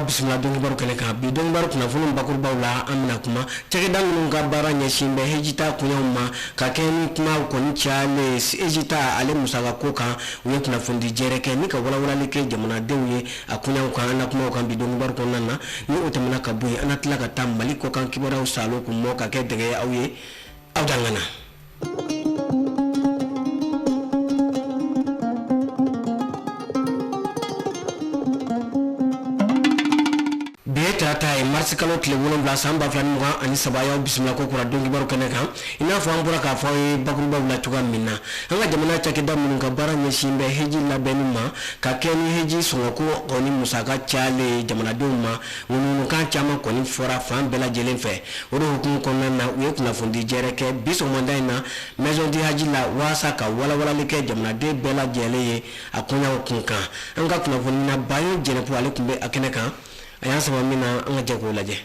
Bisimila Don Kibaru kɛnɛ kan. Bi Don Kibaru kunnafoni bakurubaw la, an bɛna kuma cakɛda minnu ka baara ɲɛsin bɛ hejita koɲɛw ma, ka kɛ ni kuma kɔni cayalen hejita ale musaka ko kan. U ye kunnafonidi jɛrɛ kɛ ni ka walawalali kɛ jamanadenw ye a koɲɛw kan. An na kuma o kan bi Don Kibaru kɔnɔna na. Ni o tɛmɛna ka bɔ yen, an na tila ka taa Mali kɔkan kibaruyaw salo kun mɔ ka kɛ dɛgɛ ye aw ye. Aw dangana. Bi ye tarata ye, marisi kalo tile 7, san 2023. Y'aw bisimila ko kura Don Kibaru kɛnɛ kan. I n'a fɔ an bɔra k'a fɔ aw ye bakurubaw la cogoya min na, an ka jamana cakɛda minnu ka baara ɲɛsin bɛ heji labɛnni ma, ka kɛ ni heji sɔngɔko kɔni musaka cayalen ye jamanadenw ma, ŋunuŋunukan caman kɔni fɔra fan bɛɛ lajɛlen fɛ. O de hukumu kɔnɔna na, u ye kunnafonidi jɛrɛ kɛ bi sɔgɔmada in na Maison du Hadj la, waasa ka walawalali kɛ jamanaden bɛɛ lajɛlen ye a koɲaw kun kan. An ka kunnafonina Bayo Jɛnɛpo, ale tun bɛ a kɛnɛ kan, a y'an sama min na, an ka jɛ k'o lajɛ.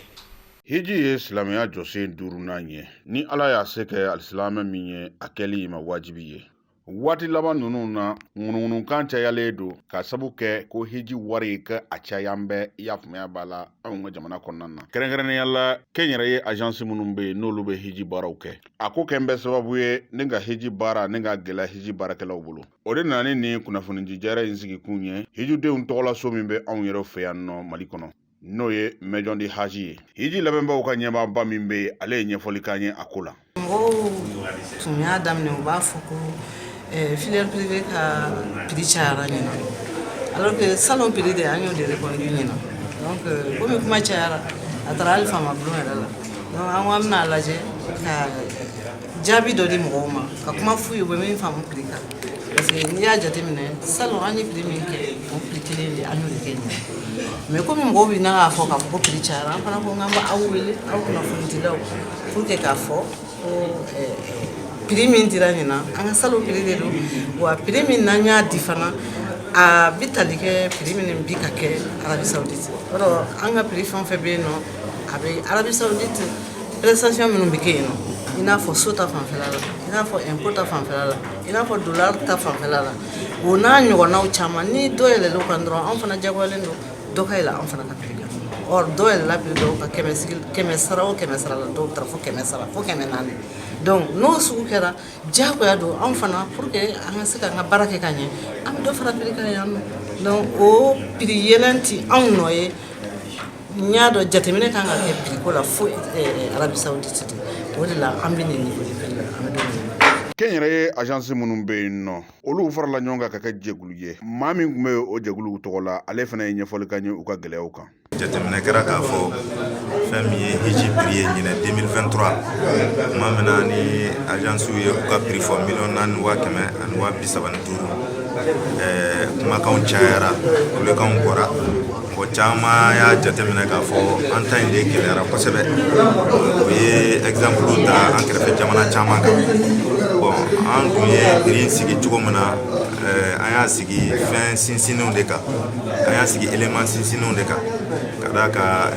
Hiji ye silamɛya jɔsen duurunan ye. Ni Ala y'a se kɛ alisilamɛ min ye, a kɛli ma wajibi ye. Waati laban ninnu na, ŋunuŋunukan cayalen don ka sabu kɛ ko hiji wari ka a cayan bɛ. I y'a faamuya b'a la, anw ka jamana kɔnɔna na, kɛrɛnkɛrɛnnenya la kɛnyɛrɛye agence minnu bɛ yen, n'olu bɛ hiji baaraw kɛ, a ko kɛn bɛ sababu ye ni ka hiji baara ni ka gɛlɛya hiji baarakɛlaw bolo. O de nana ni nin kunnafonidi jɛrɛ in sigikun ye hijidenw tɔgɔlaso min bɛ anw yɛrɛ fɛ yan nɔ Mali kɔnɔ, n'o ye Maison du Hadj ye. Hiji labɛnbaw ka ɲɛmaaba min bɛ yen, ale ye ɲɛfɔli k'an ye a ko la. Mɔgɔw tun y'a daminɛ, u b'a fɔ ko filière privée ka prix cayara ɲinan, alors que salon prix de an y'o de reconduit ɲinan. Donc komi kuma cayara, a taara hali faama bulon yɛrɛ la. Donc an ko an bɛna lajɛ ka jaabi dɔ di mɔgɔw ma, ka kuma f'u ye, u bɛ min faamu prix kan, parce que n'i y'a jateminɛ, salon an ye prix min kɛ, o prix kelen de an y'o de kɛ ɲinan. Mais komi mɔgɔw bɛ na k'a fɔ k'a fɔ ko prix cayara, an fana ko k'an b'aw wele, aw kunnafonidilaw, pour que k'a fɔ ko prix min dira ɲinan, an ka salon prix de don. Wa prix min n'an y'a di fana, a bɛ tali kɛ prix min bi ka kɛ Arabie Saoudite. O rɔ, an ka prix fɛn o fɛn bɛ yen nɔ, a bɛ Arabie Saoudite prestation minnu bɛ kɛ yen nɔ, i n'a fɔ so ta fanfɛla la, i n'a fɔ impôt ta fanfɛla la, i n'a fɔ dollar ta fanfɛla la, o n'a ɲɔgɔnnaw caman. Ni dɔ yɛlɛl'o kan dɔrɔn, anw fana jagoyalen don dɔ ka yɛlɛ an fana ka prix kan. Or dɔ yɛlɛla prix dɔw kan, 100 sigi, 100 sara o 100 sara la, dɔw taara fo 100 sara, fo 400. Donc n'o sugu kɛra, diyagoya don anw fana, pour que an ka se k'an ka baara kɛ ka ɲɛ, an bɛ dɔ fara prix kan yan nɔ. Donc o prix yɛlɛn ti anw nɔ ye. N y'a dɔn jateminɛ kan ka kɛ prix ko la fo Arabie Saoudite de. O de la an bɛ nin niveau de prix la, an bɛ don min na. Kɛnyɛrɛye agence minnu bɛ yen nɔ, olu farala ɲɔgɔn kan ka kɛ jɛkulu ye. Maa min tun bɛ o jɛkuluw tɔgɔ la, ale fana ye ɲɛfɔli k'an ye u ka gɛlɛyaw kan. Jateminɛ kɛra k'a fɔ fɛn min ye hiji prix ye ɲinɛ 2023, tuma min na ni agence ye u ka prix fɔ 4,135,000, kumakanw cayara, kulekanw bɔra. Mɔgɔ caman y'a jateminɛ k'a fɔ an ta in de gɛlɛyara kosɛbɛ. O ye exemple ta an kɛrɛfɛ jamana caman kan. Bon, an dun ye prix sigi cogo min na, an y'a sigi fɛn sinsinnenw de kan, an y'a sigi élément sinsinnenw de kan, ka d'a kan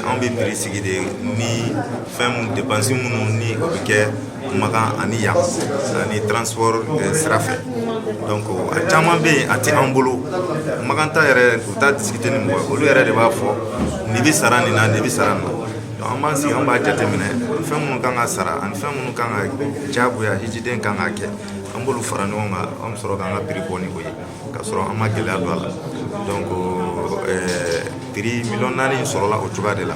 anw bɛ prix sigi de ni fɛn mun dépense minnu ni o bɛ kɛ Makan ani yan ani transport sira fɛ. Donc a caman bɛ yen, a tɛ an bolo. Makan ta yɛrɛ, u t'a discuter ni mɔgɔ ye, olu yɛrɛ de b'a fɔ nin bɛ sara nin na, nin bɛ sara nin na. Donc an b'an sigi, an b'a jateminɛ fɛn minnu kan ka sara ani fɛn minnu kan ka diyagoya hijiden kan ka kɛ, an b'olu fara ɲɔgɔn kan, an bɛ sɔrɔ k'an ka prix bɔ ni o ye, ka sɔrɔ an ma gɛlɛya don a la. Donc prix 4,000,000 sɔrɔla o cogoya de la.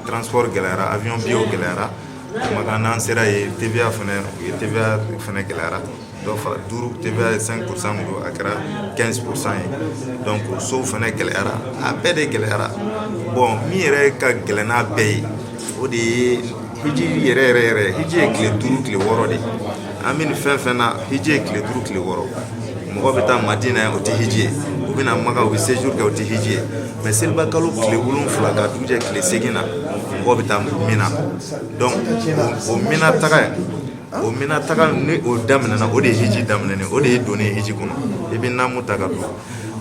Transport gɛlɛyara, avion billet gɛlɛyara. Makan n'an sera yen, TVA fana, u ye TVA fana gɛlɛyara, dɔ fara duuru, TVA ye 5% min don, a kɛra 15% ye. Donc sow fana gɛlɛyara, a bɛɛ de gɛlɛyara. Bon, min yɛrɛ ka gɛlɛn n'a bɛɛ ye, o de ye hiji yɛrɛ yɛrɛ yɛrɛ. Hiji ye tile 5, tile 6 de. An bɛ nin fɛn fɛn na, hiji ye tile 5, tile 6. Mɔgɔ bɛ taa Madina, o tɛ hiji ye. U bɛ na Maka, u bɛ séjour kɛ, o tɛ hiji ye. Mais seliba kalo tile 7 ka dugu jɛ tile 8 na, mɔgɔ bɛ taa Mina. Donc o Mina taga, o Mina taga ni o daminɛna, o de ye hiji daminɛnen, o de ye donnen hiji kɔnɔ. I bɛ naamu ta ka don.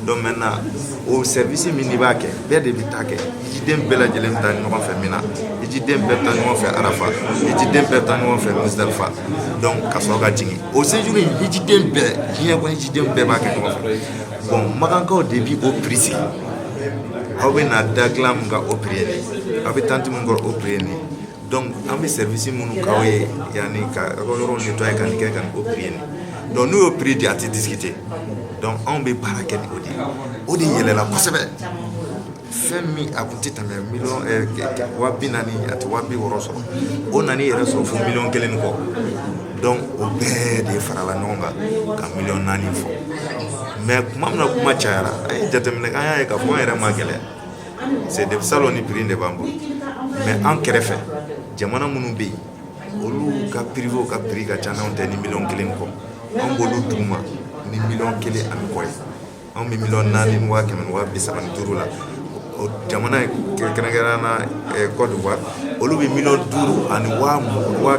Donc maintenant, o service min n'i b'a kɛ, bɛɛ de bɛ taa kɛ. Hijiden bɛɛ lajɛlen bɛ taa ɲɔgɔn fɛ Mina, hijiden bɛɛ bɛ taa ɲɔgɔn fɛ Arafa, hijiden bɛɛ bɛ taa ɲɔgɔn fɛ Musdalifa. Donc ka sɔrɔ ka jigin o séjour in, hijiden bɛɛ, diɲɛ kɔnɔ hijiden bɛɛ b'a kɛ ɲɔgɔn fɛ. Bon, makankaw de bi o prix sigi. Aw bɛ na da dilan min kan, o prix ye nin. Aw bɛ tente min kɔrɔ, o prix ye nin. Donc an bɛ service minnu k'aw ye yanni ka aw ka yɔrɔ nettoyer, ka nin kɛ, ka nin, o prix ye nin. Donc n'u y'o prix di, a tɛ discuter. Donc anw bɛ baara kɛ ni o de ye. O de yɛlɛla kosɛbɛ. Fɛn min a kun tɛ tɛmɛ miliyɔn 40 000, a tɛ 60 000 sɔrɔ, o nan'i yɛrɛ sɔrɔ fo miliyɔn 1 ni kɔ. Donc o bɛɛ de farala ɲɔgɔn kan ka miliyɔn 4 fɔ. Mais tuma min na kuma cayara, an ye jateminɛ kɛ, an y'a ye k'a fɔ an yɛrɛ ma gɛlɛya. C'est depuis salon ni prix de b'an bolo. Mais an kɛrɛfɛ jamana minnu bɛ yen, olu ka privé ka prix ka ca n'anw tɛ ni miliyɔn 1 kɔ. Anw b'olu duguma ni miliyɔn 1 ani kɔ ye. Anw bɛ miliyɔn 4 ni 135 000 la. O jamana kɛrɛnkɛrɛnnenya na, Côte d'Ivoire, olu bɛ miliyɔn 5 ani 100 000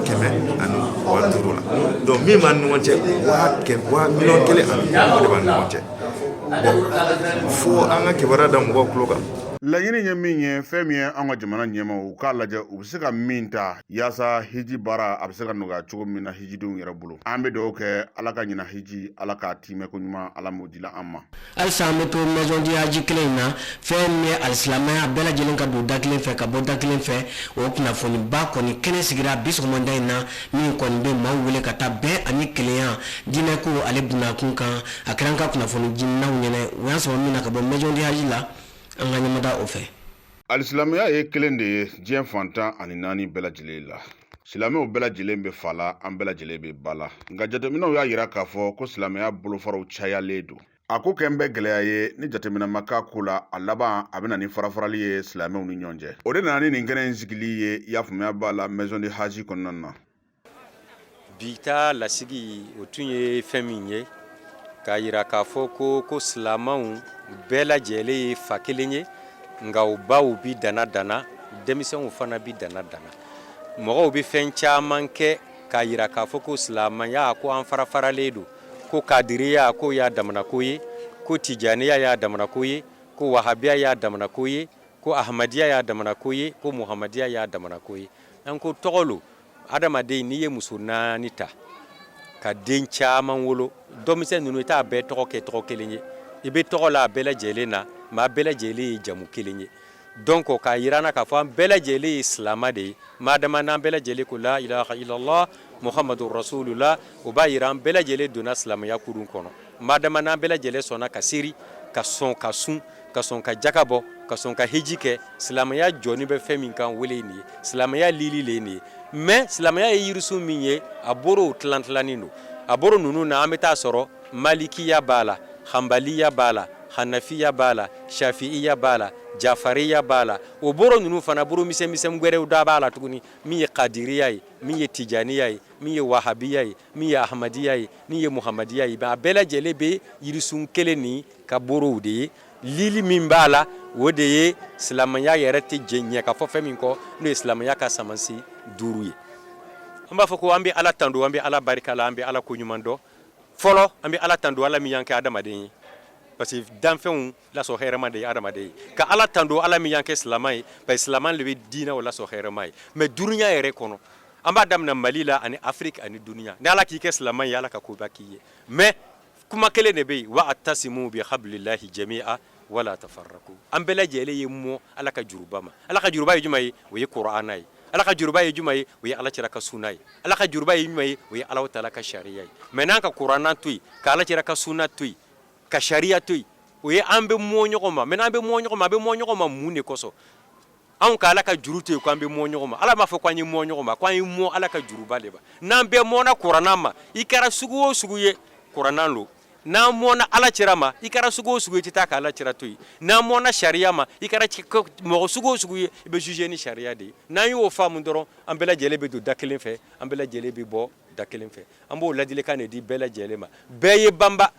ani 5 000 la. Donc min b'an ni ɲɔgɔn cɛ, waa miliyɔn 1 ani kɔ, o de b'an ni ɲɔgɔn cɛ. Bon, fo an ka kibaruya da mɔgɔw tulo kan. Laɲini ye min ye, fɛn min ye, an ka jamana ɲɛmaw u k'a lajɛ u bɛ se ka min ta yaasa hiji baara a bɛ se ka nɔgɔya cogo min na hijidenw yɛrɛ bolo. An bɛ dugawu kɛ, Ala ka ɲina hiji, Ala k'a timɛ ko ɲuman, Ala m'o dila an ma. Halisa an bɛ to Maison du Hadj kelen in na. Fɛn min ye alisilamɛya bɛɛ lajɛlen ka don da kelen fɛ ka bɔ da kelen fɛ, o kunnafoniba kɔni kɛnɛ sigira bi sɔgɔmada in na, min kɔni bɛ maaw wele ka taa bɛn ani kelenya diinɛ ko ale bunakun kan. A kɛra an ka kunnafoni ɲininaw ɲɛnɛ o y'an sɔrɔ min na ka bɔ Maison du Hadj la. An ka ɲɛmada o fɛ. Alisilamɛya ye kelen de ye diɲɛ fantan ani naani bɛɛ lajɛlen la. Silamɛw bɛɛ lajɛlen bɛ fa la, an bɛɛ lajɛlen bɛ ba la. Nka jateminɛw y'a yira k'a fɔ ko silamɛya bolofaraw cayalen don. A ko kɛn bɛ gɛlɛya ye ni jateminɛ ma k'a ko la, a laban a bɛ na ni farafarali ye silamɛw ni ɲɔgɔn cɛ. O de nana ni nin kɛnɛ in sigili ye, i y'a faamuya b'a la, Maison du Hadj kɔnɔna na. Bi ta lasigi, o tun ye fɛn min ye, k'a yira k'a fɔ ko silamɛw bɛɛ lajɛlen ye fa kelen ye, nka u baw bi dana dana, denmisɛnw fana bi dana dana. Mɔgɔw bɛ fɛn caman kɛ k'a yira k'a fɔ ko silamɛya, ko an fara faralen don, ko kadiriya, ko y'a damana ko ye, ko tijaniya y'a damana ko ye, ko wahabiya y'a damana ko ye, ko ahmadiya y'a damana ko ye, ko muhamadiya y'a damana ko ye. An ko tɔgɔ lo. Adamaden, n'i ye muso naani ta ka den caman wolo, dɔmisɛn ninnu, i t'a bɛɛ tɔgɔ kɛ tɔgɔ kelen ye. I bɛ tɔgɔ la a bɛɛ lajɛlen na, mais a bɛɛ lajɛlen ye jamu kelen ye. Donc k'a yira an na k'a fɔ an bɛɛ lajɛlen ye silama de ye. Madama n'an bɛɛ lajɛlen ko la ilaha illallah muhammadu rasulullah, o b'a yira an bɛɛ lajɛlen donna silamɛya kurun kɔnɔ. Madama n'an bɛɛ lajɛlen sɔnna ka seri, ka sɔn ka sun, ka sɔn ka jaka bɔ, ka sɔn ka hiji kɛ, silamɛya jɔni bɛ fɛn min kan, wele nin ye silamɛya lili le nin ye. Mais silamɛya ye yirisun min ye, a borow tilan tilannen don. A boro ninnu na, an bɛ taa sɔrɔ malikiya b'a la, hanbaliya b'a la, hanafiya b'a la, shafi'iya b'a la, jafariya b'a la. O boro ninnu fana, boro misɛn misɛn wɛrɛw da b'a la tuguni, min ye kadiriya ye, min ye tijaniya ye, min ye wahabiya ye, min ye ahmadiya ye, min ye muhamadiya ye. A bɛɛ lajɛlen bɛ yirisun kelen nin ka borow de ye. Lili min b'a la, o de ye silamɛya yɛrɛ tɛ jɛ ɲɛ ka fɔ fɛn min kɔ, n'o ye silamɛya ka samansi duuru ye. An b'a fɔ ko an bɛ Ala tando, an bɛ Ala barika la, an bɛ Ala koɲuman dɔn. Fɔlɔ, an bɛ Ala tando, Ala min y'an kɛ adamaden ye, parce que danfɛnw lasɔrɔ hɛrɛma de ye adamaden ye. Ka Ala tando, Ala min y'an kɛ silamɛ ye, parce que silamɛ de bɛ diinɛ o lasɔrɔ hɛrɛma ye. Mais dunuya yɛrɛ kɔnɔ, an b'a daminɛ Mali la ani Afiriki ani dunuya, ni Ala k'i kɛ silamɛ ye, Ala ka koba k'i ye. Mais kuma kelen de bɛ yen: wa atasimu bi hablillahi jami'a wala tafarraku. An bɛɛ lajɛlen ye mɔ Ala ka juruba ma. Ala ka juruba ye jumɛn ye? O ye Kuranɛ ye. Ala ka juruba ye jumɛn ye? O ye Ala cira ka suna ye. Ala ka juruba ye jumɛn ye? O ye Ala taala ka sariya ye. Mais n'an ka Kuranɛ to yen, ka Ala cira ka suna to yen, ka sariya to yen, o ye an bɛ mɔ ɲɔgɔn ma. Mais n'an bɛ mɔ ɲɔgɔn ma, an bɛ mɔ ɲɔgɔn ma mun de kosɔn? Anw ka Ala ka juru to yen ko an bɛ mɔ ɲɔgɔn ma. Ala m'a fɔ ko an ye mɔ ɲɔgɔn ma, ko an ye mɔ Ala ka juruba de ma. N'an bɛɛ mɔna Kuranɛ ma, i kɛra sugu o sugu ye, Kuranɛ lo. N'an mɔna Ala cira ma, i kɛra sugu o sugu ye, i tɛ taa ka Ala cira to yen. N'an mɔna sariya ma, i kɛra mɔgɔ sugu o sugu ye, i bɛ juger ni sariya de ye. N'an y'o faamu dɔrɔn, an bɛɛ lajɛlen bɛ don da kelen fɛ, an bɛɛ lajɛlen bɛ bɔ da kelen fɛ. An b'o ladilikan de di bɛɛ lajɛlen ma. Bɛɛ ye banba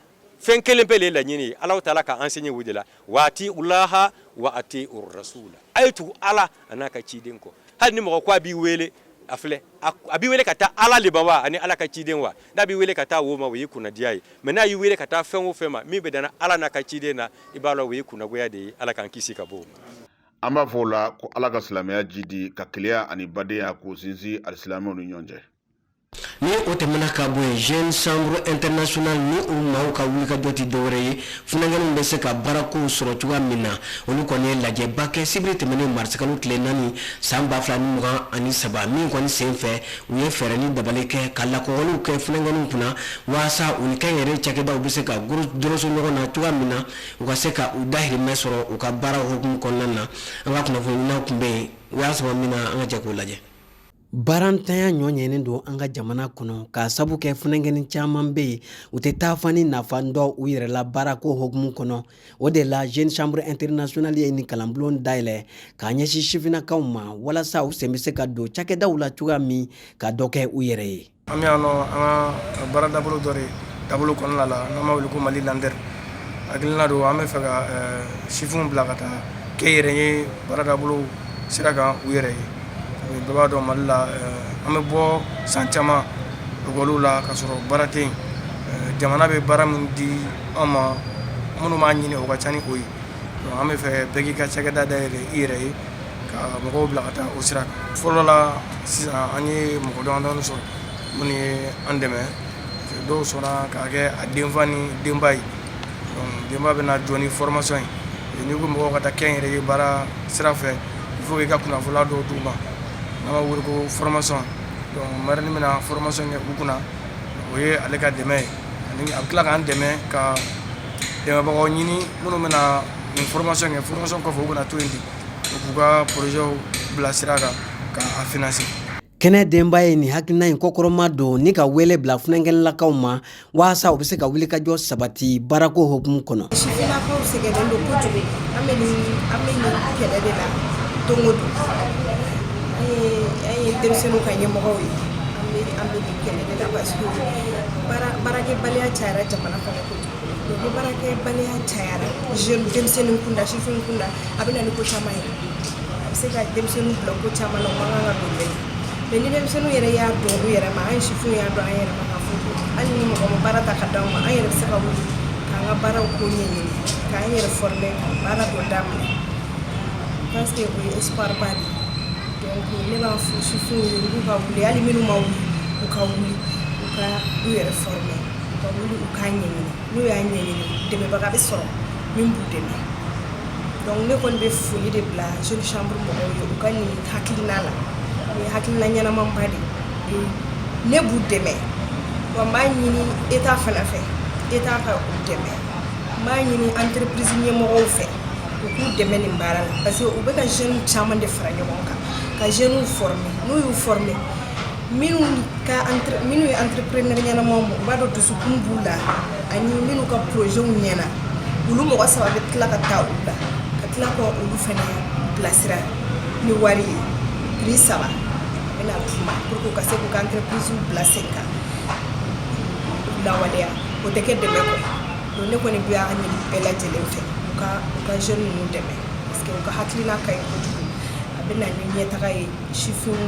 fɛn kelen pe de ye laɲini ye. Ala taala ka enseigner o de la: wa atiulaha wa atiur rasula. A ye tugu Ala a n'a ka ciden kɔ. Hali ni mɔgɔ ko a b'i wele, a filɛ, a b'i wele ka taa Ala le ma wa ani Ala ka ciden wa? N'a b'i wele ka taa wo ma, o ye kunnadiya ye. Mais n'a y'i wele ka taa fɛn o fɛn ma min bɛ danna Ala n'a ka ciden na, i b'a lɔn o ye kunnagoya de ye. Ala k'an kisi ka bɔ o ma. An b'a fɔ o la ko Ala ka silamɛya jidi ka kelenya ani badenya k'o sinsin alisilamɛw ni ɲɔgɔn cɛ. Ni o tɛmɛna ka bɔ yen, Jeune Chambre Internationale ni u maaw ka wulikajɔ tɛ dɔwɛrɛ ye funankɛninw bɛ se ka baarakow sɔrɔ cogoya min na, olu kɔni ye lajɛba kɛ sibiri tɛmɛnen marisikalo tile 4 san 2023, min kɔni sen fɛ u ye fɛɛrɛ ni dabali kɛ ka lakɔgɔliw kɛ funankɛninw kunna waasa u ni kɛnyɛrɛye cakɛdaw bɛ se ka doroso ɲɔgɔn na cogoya min na, u ka se ka u dahirimɛ sɔrɔ u ka baara hukumu kɔnɔna na. An ka kunnafoniɲininaw tun bɛ yen, u y'a sɔrɔ min na, an ka jɛ k'o lajɛ. Baarantanya ɲɔ ɲɛnen don an ka jamana kɔnɔ k'a sabu kɛ funankɛnin caman bɛ yen, u tɛ taa fan ni nafa dɔn u yɛrɛ la baarako hukumu kɔnɔ. O de la, Jeune Chambre Internationale ye nin kalanbulon dayɛlɛ k'a ɲɛsin sifinnakaw ma walasa u sen bɛ se ka don cakɛdaw la cogoya min ka dɔ kɛ u yɛrɛ ye. An bɛ yan nɔ, an ka baara dabolo dɔ de dabolo kɔnɔna la n'an b'a wele ko Mali Lander. Hakilina don, an bɛ fɛ ka sifinw bila ka taa kɛ yɛrɛ ye baara dabolo sira kan u yɛrɛ ye. Bɛɛ b'a dɔn, Mali la, an bɛ bɔ san caman ekɔliw la ka sɔrɔ baara tɛ yen. Jamana bɛ baara min di an ma, minnu b'a ɲini, o ka ca ni o ye. An bɛ fɛ bɛɛ k'i ka cakɛda dayɛlɛ i yɛrɛ ye ka mɔgɔw bila ka taa o sira kan. Fɔlɔ la, sisan an ye mɔgɔ damadɔni sɔrɔ minnu ye an dɛmɛ. Dɔw sɔnna k'a kɛ a denfa ni denba ye. Denba bɛna jɔ ni formation ye. N'i ko mɔgɔw ka taa kɛ n yɛrɛ ye baara sira fɛ, il faut i ka kunnafoniya dɔw d'u ma n'an b'a wele ko formation. Donc marraine bɛna formation kɛ u kunna, o ye ale ka dɛmɛ ye. Ani a bɛ tila k'an dɛmɛ ka dɛmɛbagaw ɲini minnu bɛna nin formation kɛ. Formation kɔfɛ, u kana to yen ten, u k'u ka projet bila sira kan k'a financer. Kɛnɛ denba ye nin hakilina in kɔkɔrɔma don ni ka wele bila funankɛnilakaw ma waasa u bɛ se ka wulikajɔ sabati baarako hukumu kɔnɔ. Sifinnakaw sɛgɛnnen don kojugu. An bɛ nin kɛlɛ de la don o don. An ye denmisɛnninw ka ɲɛmɔgɔw ye. An bɛ nin kɛlɛ de la parce que baarakɛbaliya cayara jamana kɔnɔ kojugu. Donc ni baarakɛbaliya cayara jeune denmisɛnnin kunda, sifin kunda, a bɛ na ni ko caman ye. A bɛ se ka denmisɛnninw bila ko caman na, u man kan ka don bɛɛ. Mais ni denmisɛnninw yɛrɛ y'a dɔn u yɛrɛ ma, an sifinw y'a dɔn an yɛrɛ ma k'a fɔ ko hali ni mɔgɔ ma baara ta ka d'anw ma, an yɛrɛ bɛ se ka wuli k'an ka baaraw ko ɲɛɲini, k'an yɛrɛ former, ka baara dɔ daminɛ, parce que o ye espoir ba de ye. Donc ne b'a fɔ sifinw ye k'u ka wuli. Hali minnu ma wuli, u ka wuli, u ka u yɛrɛ former, u ka wuli, u k'a ɲɛɲini. N'u y'a ɲɛɲini, dɛmɛbaga bɛ sɔrɔ min b'u dɛmɛ. Donc ne kɔni bɛ foli de bila Jeune Chambre mɔgɔw ye u ka nin hakilina la. Nin ye hakilina ɲɛnamanba de ye. Ne b'u dɛmɛ wa. N b'a ɲini État fana fɛ, État ka u dɛmɛ. N b'a ɲini entreprise ɲɛmɔgɔw fɛ, u k'u dɛmɛ nin baara la, parce que u bɛ ka jeunes caman de fara ɲɔgɔn kan ka jeunes former. N'u y'u former, minnu ye entrepreneur ɲɛnamaw, u b'a dɔn dusukun b'u la, ani minnu ka projet ɲɛna, olu mɔgɔ saba bɛ tila ka taa u la ka tila ka olu fana bilasira ni wari ye. Prix saba a bɛna d'u ma pour que u ka se k'u ka entreprise bila sen kan, lawaleya. O tɛ kɛ dɛmɛ kɔ. Donc ne kɔni bɛ a ɲini bɛɛ lajɛlen fɛ, u ka jeunes ninnu dɛmɛ, parce que u ka hakilina ka ɲi kojugu. A bɛ na ni ɲɛtaga ye sifinw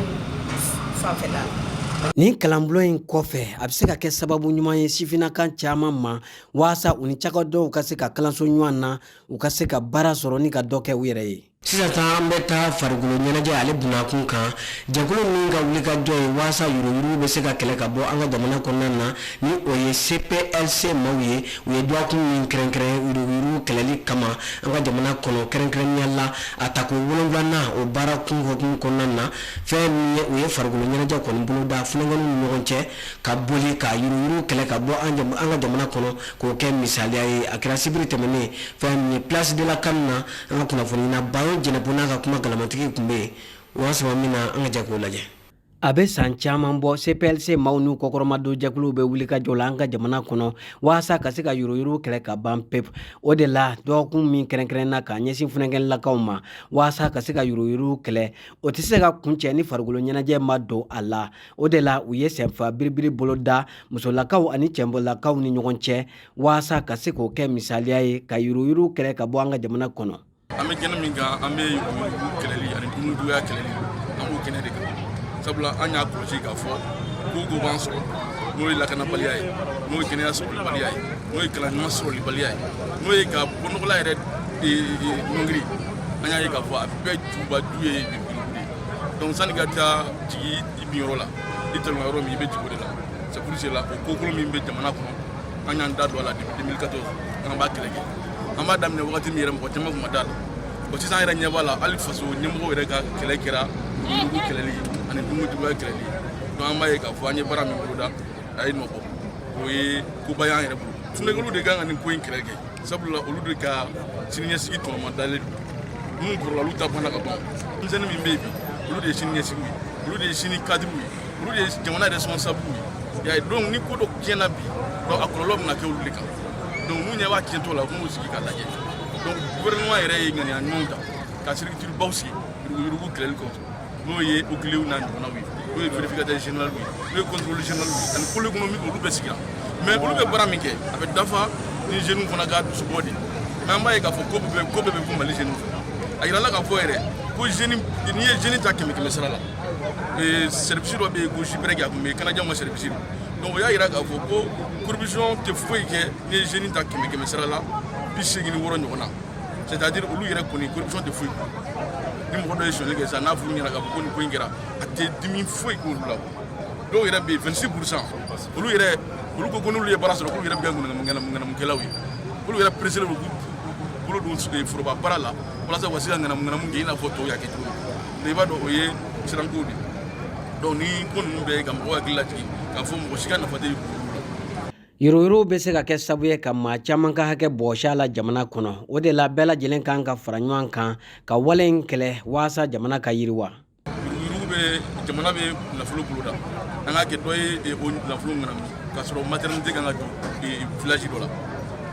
fanfɛla la. Nin kalanbulon in kɔfɛ, a bɛ se ka kɛ sababu ɲuman ye sifinnakan caman ma waasa u ni cakɛdaw ka se ka kalanso ɲuman na, u ka se ka baara sɔrɔ ni ka dɔ kɛ u yɛrɛ ye. Sisan tan, an bɛ taa farikolo ɲɛnajɛ ale bunakun kan. Jɛkulu min ka wulikajɔ ye waasa yuruguyurugu bɛ se ka kɛlɛ ka bɔ an ka jamana kɔnɔna na, ni o ye CPLC maaw ye, u ye dɔgɔkun min kɛrɛnkɛrɛn yuruguyurugu kɛlɛli kama an ka jamana kɔnɔ, kɛrɛnkɛrɛnnenya la a tako wolonwulanan, o baara kun hukumu kɔnɔna na, fɛn min ye, u ye farikolo ɲɛnajɛ kɔni boloda funankɛninw ni ɲɔgɔn cɛ ka boli ka yuruguyurugu kɛlɛ ka bɔ an ka jamana kɔnɔ, k'o kɛ misaliya ye. A kɛra sibiri tɛmɛnen, fɛn min ye, Place de la CAN na. An ka kunnafoni na Bayo Jɛnɛpo n'a ka kuma galamatigi tun bɛ yen o y'a sɔrɔ min na, an ka jɛ k'o lajɛ. A bɛ san caman bɔ, CPLC maaw n'u kɔkɔrɔmadon jɛkuluw bɛ wuli ka jɔ la an ka jamana kɔnɔ waasa ka se ka yuruguyurugu kɛlɛ ka ban pewu. O de la, dɔgɔkun min kɛrɛnkɛrɛnna k'a ɲɛsin funankɛnilakaw ma waasa ka se ka yuruguyurugu kɛlɛ, o tɛ se ka kuncɛ ni farikolo ɲɛnajɛ ma don a la. O de la, u ye senfa biribiri boloda musolakaw ani cɛbolakaw ni ɲɔgɔn cɛ waasa ka se k'o kɛ misaliya ye ka yuruguyurugu kɛlɛ ka bɔ an ka jamana kɔnɔ. An bɛ kɛnɛ min kan, an bɛ yuruguyurugu kɛlɛli ani dumunijuguya kɛlɛli, an b'o kɛnɛ de kan, sabula an y'a kɔlɔsi k'a fɔ ko ko b'an sɔrɔ, n'o ye lakanabaliya ye, n'o ye kɛnɛya sɔrɔlibaliya ye, n'o ye kalan ɲuman sɔrɔlibaliya ye, n'o ye ka bɔnɔgɔla yɛrɛ ɲɔngiri. An y'a ye k'a fɔ a bɛɛ juba ju ye yuruguyurugu de ye. Donc sani ka taa jigin i binyɔrɔ la, I talonna yɔrɔ min, i bɛ jigin o de la. C'est pour cela, o ko kolon min bɛ jamana kɔnɔ, an y'an da don a la depuis 2014, an b'a kɛlɛ kɛ. An b'a daminɛ wagati min yɛrɛ, mɔgɔ caman tun ma da la. Bon, sisan an yɛrɛ ɲɛ b'a la, hali faso ɲɛmɔgɔw yɛrɛ ka kɛlɛ kɛra yuruguyurugu kɛlɛli ani dunkojuguya kɛlɛli. Donc an b'a ye k'a fɔ an ye baara min boloda, a ye nɔ bɔ. O ye koba y'an yɛrɛ bolo. Funɛkɛluw de kan ka nin ko in kɛlɛ kɛ, sabula olu de ka siniɲɛsigi tɔnɔma dalen don. Minnu kɔrɔla, olu ta banna ka ban. Denmisɛnnin min bɛ yen bi, olu de ye sini ɲɛsigiw ye, olu de ye sini kadiriw ye, olu de ye jamana responsable ye. Y'a ye, donc ni ko dɔ tiɲɛna bi, donc a kɔlɔlɔ bɛna kɛ olu de kan. Donc n'u ɲɛ b'a tiɲɛtɔ la, u k'u sigi k'a lajɛ. Donc gouvernement yɛrɛ ye ŋaniya ɲumanw ta ka structure baw sigi yuruguyurugu kɛlɛli kɔsɔn, n'o ye OCLEI n'a ɲɔgɔnnaw ye, n'o ye vérificateur général ye, n'o ye contrôle général ye, ani pôle économique. Olu bɛɛ sigira, mais olu bɛ baara min kɛ, a bɛ dafa ni jeunes fana ka dusubɔ de. Mais an b'a ye k'a fɔ ko bɛɛ bɛ kun Mali jeunes fɛ. A yirala k'a fɔ yɛrɛ ko jeune, n'i ye jeune ta kɛmɛ kɛmɛ sara la, service dɔ bɛ yen ko JPREC, a tun bɛ Canadien ka service don. Donc o y'a yira k'a fɔ ko corruption tɛ foyi kɛ. N'i ye jeune ta kɛmɛ kɛmɛ sara la, 86 ɲɔgɔn na, c'est à dire olu yɛrɛ kɔni, corruption tɛ foyi. Ni mɔgɔ dɔ ye sonyali kɛ sisan, n'a fɔra ɲɛna k'a fɔ ko nin ko in kɛra, a tɛ dimi foyi k'olu la. Dɔw yɛrɛ bɛ yen, 26 %, olu yɛrɛ, olu ko ko n'olu ye baara sɔrɔ, k'olu yɛrɛ bɛ kɛ ŋanamuŋanamukɛlaw ye. Olu yɛrɛ pressé don k'u bolo don foroba baara la walasa u ka se ka ŋanamu ŋanamu kɛ i n'a fɔ tɔw y'a kɛ cogo min. I b'a dɔn, o ye siranko de ye. Donc ni ko ninnu bɛɛ ye ka mɔgɔw hakili lajigin k'a fɔ mɔgɔ si ka nafa tɛ yuruguyurugu la. Yuruguyurugu bɛ se ka kɛ sababu ye ka maa caman ka hakɛ bɔsi a la jamana kɔnɔ. O de la, bɛɛ lajɛlen kan ka fara ɲɔgɔn kan ka wale in kɛlɛ walasa jamana ka yiriwa. Yuruguyurugu bɛ jamana bɛ nafolo boloda, an k'a kɛ dɔ ye o nafolo ŋanamu k'a sɔrɔ maternité kan ka jɔ village dɔ la,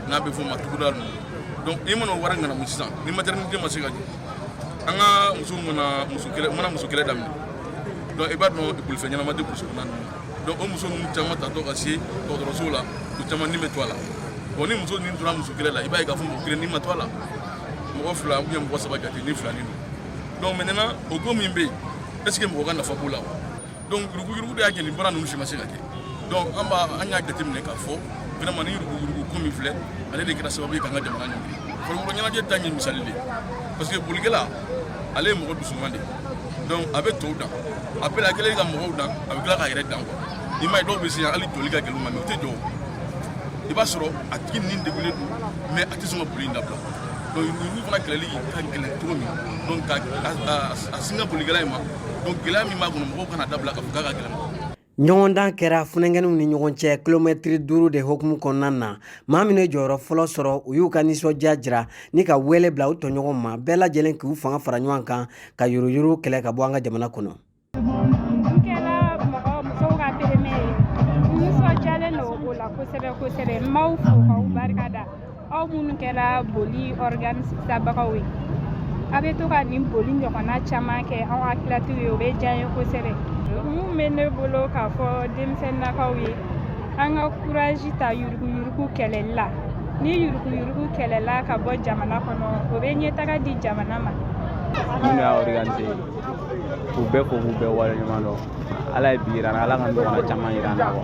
n'a bɛ f'o ma tuguda ninnu. Donc i mana o wari ŋanamu sisan, ni maternité ma se ka jɔ, an ka muso mana muso kɛlɛ mana muso kɛlɛ daminɛ. Donc i b'a dɔn, bolifɛn ɲɛnama tɛ burusi kɔnɔna ninnu. Donc o muso ninnu caman tatɔ ka se dɔgɔtɔrɔso la, u caman ni bɛ to a la. Bon, ni muso ni tora muso kɛlɛ la, i b'a ye k'a fɔ mɔgɔ kelen ni ma to a la, mɔgɔ fila ou bien mɔgɔ saba jate ni fila ni don. Donc maintenant, o ko min bɛ yen, est ce que mɔgɔ ka nafa b'o la wa? Donc yuruguyurugu de y'a kɛ nin baara ninnu si ma se ka kɛ. Donc an b'a an y'a jateminɛ k'a fɔ vraiment, ni yuruguyurugu ko min filɛ, ale de kɛra sababu ye k'an ka jamana ɲɔngiri. Farikolo ɲɛnajɛ ta ye misali de ye, parce que bolikɛla, ale ye mɔgɔ dusuman de. Donc a bɛ tɔw dan, a bɛɛ la a kɛlen ka mɔgɔw dan, a bɛ tila k'a yɛrɛ dan quoi. I m'a ye, dɔw bɛ se yan, hali joli ka gɛlɛn u ma, mais u tɛ jɔ. I b'a sɔrɔ a tigi nin degunnen don, mais a tɛ sɔn ka boli in dabila. Donc yuruguyurugu fana kɛlɛli ka gɛlɛn cogo min, donc ka a sin ka bolikɛla in ma. Donc gɛlɛya min b'a kɔnɔ, mɔgɔw kana dabila k'a fɔ k'a ka gɛlɛn. Ɲɔgɔndan kɛra funɛnkɛninw ni ɲɔgɔn cɛ kilomɛtiri 5 de hukumu kɔnɔna na. Maa minnu ye jɔyɔrɔ fɔlɔ sɔrɔ, u y'u ka nisɔndiya jira ni ka wele bila u tɔɲɔgɔn ma, bɛɛ lajɛlen k'u fanga fara ɲɔgɔn kan ka yuruguyurugu kɛlɛ ka bɔ an ka jamana kɔnɔ. N kɛra mɔgɔ musow ka premier ye. N nisɔndiyalen don o la kosɛbɛ kosɛbɛ. N b'aw fo k'aw barika da, aw minnu kɛra boli organisabagaw ye. A bɛ to ka nin boli ɲɔgɔnna caman kɛ anw athlètes ye, o bɛ diya n ye kosɛbɛ. Mun bɛ ne bolo k'a fɔ denmisɛnninnakaw ye? An ka courage ta yuruguyurugu kɛlɛli la. Ni yuruguyurugu kɛlɛla ka bɔ jamana kɔnɔ, o bɛ ɲɛtaga di jamana ma. Minnu y'a organiser, k'u bɛɛ fo, k'u bɛɛ waleɲuman dɔn. Ala ye bi yira n na, Ala ka ɲɔgɔnna caman yira n na quoi.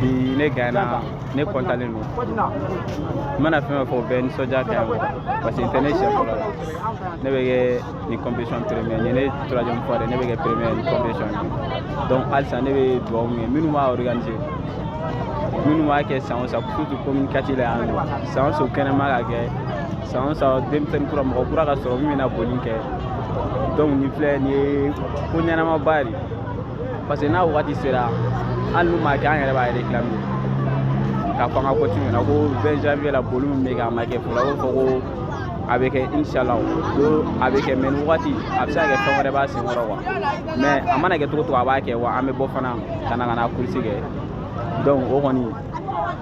Bi ne gagnera, ne kɔntalen don. N mana fɛn fɛn fɔ, o bɛɛ nisɔndiya ka ɲi quoi, parce que n tɛ ne siɲɛ fɔlɔ la ne bɛ kɛ nin compétition premier. Nin ye ne troisième fois de ne bɛ kɛ premier nin compétition in. Donc halisa ne bɛ dugawu min kɛ minnu b'a organiser, minnu b'a kɛ san o san, surtout commune 4 la yan nɔ, san o san kɛnɛma ka kɛ, san o san denmisɛnnin kura, mɔgɔ kura ka sɔrɔ min bɛna boli kɛ. Donc nin filɛ, nin ye ko ɲɛnamaba de, parce que n'a wagati sera, hali n'u m'a kɛ, an yɛrɛ b'a réclamer k'a fɔ an ka coutume ɲɛna ko 20 janvier la, boli min bɛ kɛ, a ma kɛ fɔlɔ. A b'a fɔ ko a bɛ kɛ, inshallah, ko a bɛ kɛ, mais nin wagati a bɛ se ka kɛ fɛn wɛrɛ b'a senkɔrɔ quoi. Mais a mana kɛ cogo o cogo, a b'a kɛ wa. An bɛ bɔ fana ka na course kɛ. Donc o kɔni,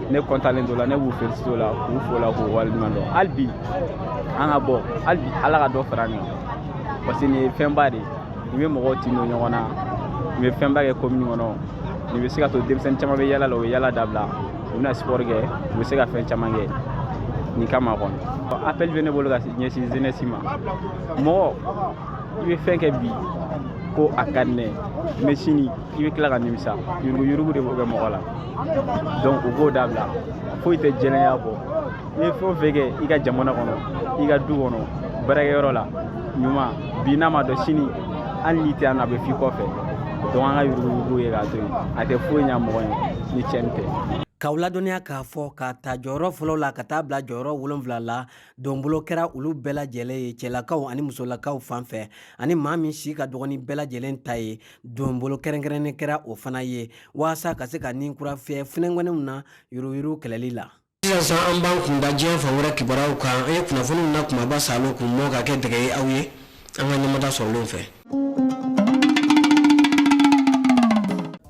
ne kɔntalen don la, ne b'u féliciter o la, k'u fo la, k'u waleɲuman dɔn. Hali bi an ka bɔ, hali bi Ala ka dɔ fara an kan, parce que nin ye fɛnba de ye. Nin bɛ mɔgɔw tin don ɲɔgɔn na, nin bɛ fɛnba kɛ commune kɔnɔ. Nin bɛ se ka to denmisɛnnin caman bɛ yala la, u bɛ yala dabila, u bɛna sport kɛ, u bɛ se ka fɛn caman kɛ nin kama kɔni. Appel bɛ ne bolo ka ɲɛsin jeunesse ma. Mɔgɔ, i bɛ fɛn kɛ bi ko a ka di ne ye, mais sini i bɛ tila ka nimisa. Yuruguyurugu de b'o kɛ mɔgɔ la. Donc u k'o dabila. Foyi tɛ jɛlenya bɔ. I ye fɛn o fɛn kɛ i ka jamana kɔnɔ, i ka du kɔnɔ, baarakɛyɔrɔ la, ɲuman bi n'a ma dɔn, sini hali n'i tɛ yan nɔ, a bɛ f'i kɔfɛ. Donc an ka yuruguyurugu ye k'a to yen, a tɛ foyi ɲa mɔgɔ ye ni tiɲɛni tɛ. K'aw ladɔnniya k'a fɔ k'a ta jɔyɔrɔ fɔlɔ la ka taa bila jɔyɔrɔ 7 la, donbolo kɛra olu bɛɛ lajɛlen ye, cɛlakaw ani musolakaw fan fɛ, ani maa min si ka dɔgɔni bɛɛ lajɛlen ta ye, donbolo kɛrɛnkɛrɛnnen kɛra o fana ye waasa ka se ka ni kura fiyɛ funɛngɛnɛw na yuruguyurugu kɛlɛli la. Sisan sa, an b'an kun da diɲɛ fan wɛrɛ kibaruyaw kan. An ye kunnafoniw na kumaba salo k'u mɔ ka kɛ dɛgɛ ye aw ye an ka ɲɛmada sɔrɔlenw fɛ.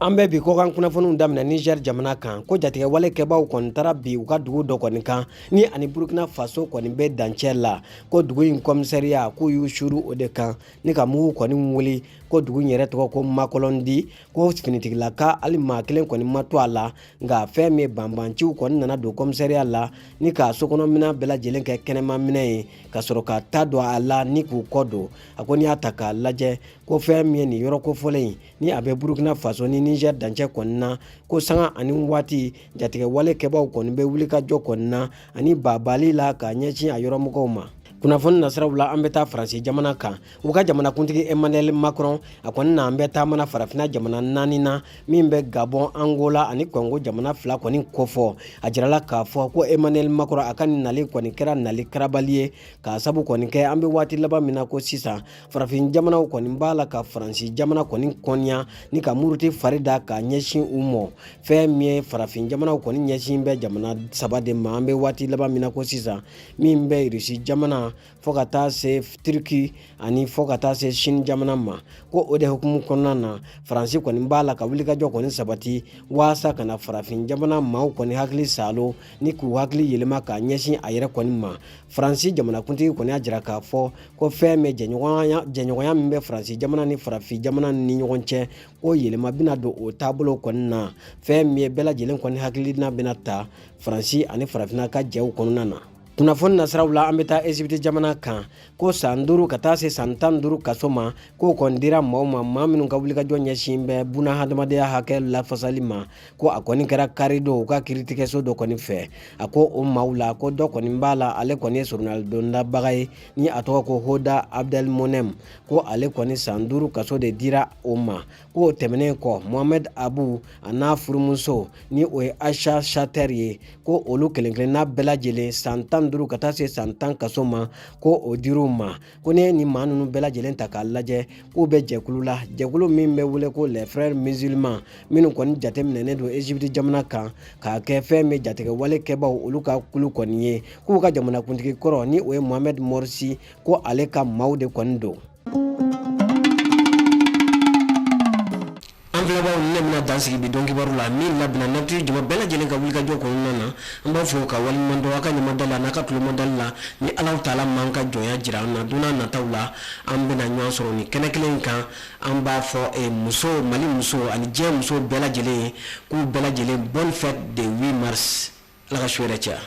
An bɛ bi kɔkan kunnafoniw daminɛ Niger jamana kan, ko jatigɛwale kɛbaaw kɔni taara bi u ka dugu dɔ kɔni kan ni ani Burkina Faso kɔni bɛ dancɛ la, ko dugu in kɔmisariya k'u y'u suru o de kan ni ka mugu kɔni wuli, ko dugu in yɛrɛ tɔgɔ ko Makɔlɔndi, ko finitigilaka hali maa kelen kɔni ma to a la. Nka fɛn min banbanciw kɔni nana don kɔmisariya la ni k'a sokɔnɔminɛn bɛɛ lajɛlen kɛ kɛnɛma minɛn ye, ka sɔrɔ ka ta don a la ni k'u kɔ don. A ko n'i y'a ta k'a lajɛ, ko fɛn min ye nin yɔrɔ kofɔlen in ni a bɛ Burukina Faso ni Niger dancɛ kɔni na, ko sanga ani waati jatigɛwale kɛbaaw kɔni bɛ wulikajɔ kɔni na ani baabali la ka ɲɛsin a yɔrɔmɔgɔw ma. Kunnafoni nasiraw la, an bɛ taa Faransi jamana kan. U ka jamanakuntigi Emmanuel Macron, a kɔni na an bɛ taamana farafinna jamana 4 na, min bɛ Gabon, Angola ani Congo jamana 2 kɔni kofɔ. A jirala k'a fɔ ko Emmanuel Macron a ka nin nali kɔni kɛra nali karabali ye, k'a sabu kɔni kɛ an bɛ waati laban min na ko sisan, farafin jamanaw kɔni b'a la ka Faransi jamana kɔni kɔniya ni ka muruti fari da ka ɲɛsin u mɔ. Fɛn min ye farafin jamanaw kɔni ɲɛsin bɛ jamana 3 de ma an bɛ waati laban min na ko sisan, min bɛ Irisi jamana fo ka taa se Turki ani fo ka taa se Chine jamana ma. Ko o de hukumu kɔnɔna na, Faransi kɔni b'a la ka wulikajɔ kɔni sabati waasa ka na farafin jamana maaw kɔni hakili saalo ni k'u hakili yɛlɛma k'a ɲɛsin a yɛrɛ kɔni ma. Faransi jamanakuntigi kɔni y'a jira k'a fɔ ko fɛn min jɛɲɔgɔnya min bɛ Faransi jamana ni farafin jamana ni ɲɔgɔn cɛ, ko yɛlɛma bɛna don o taabolo kɔni na. Fɛn min ye bɛɛ lajɛlen kɔni hakilina bɛna ta Faransi ani farafinna ka jɛw kɔnɔna na. Kunnafoni nasiraw la, an bɛ taa Egypte jamana kan, ko san 5 ka taa se san 15 kaso ma, k'o kɔni dira maaw ma, maa minnu ka wulikajɔ ɲɛsin bɛ buna hadamadenya hakɛ lafasali ma. Ko a kɔni kɛra karidon u ka kiiritigɛso dɔ kɔni fɛ. A ko o maaw la, ko dɔ kɔni b'a la, ale kɔni ye soronadondabaga ye ni a tɔgɔ ko Hoda Abdelmonem, ko ale kɔni san 5 kaso de dira o ma. Ko o tɛmɛnen kɔ, Mohamed Abu a n'a furumuso ni o ye Aisha Shater ye, ko olu kelen kelenna bɛɛ lajɛlen san 15 ka taa se san 10 kaso ma, ko o dir'u ma. Ko n'i ye nin maa ninnu bɛɛ lajɛlen ta k'a lajɛ, k'u bɛ jɛkulu la, jɛkulu min bɛ wele ko les frères musulmans, minnu kɔni jateminɛnen don Egypte jamana kan k'a kɛ fɛn min jatigɛwale kɛbaaw olu ka kulu kɔni ye, k'u ka jamanakuntigi kɔrɔ ni o ye Mohamed Morsi, ko ale ka maaw de kɔni don. An filɛbaaw, ne bɛna dan sigi bi don kibaru la min labɛnna Nɛti jama bɛɛ lajɛlen ka wulikajɔ kɔnɔna na. An b'a fɔ ka waleɲuman dɔn aw ka ɲamadali la n'a ka tulomadali la. Ni Alahu taala m'an ka jɔnya jira an na, don n'a nataw la an bɛna ɲɔgɔn sɔrɔ nin kɛnɛ kelen in kan. An b'a fɔ muso, Mali muso ani diɲɛ muso bɛɛ lajɛlen ye, k'u bɛɛ lajɛlen bonne fête de 8 mars. Ala ka su hɛrɛ caya.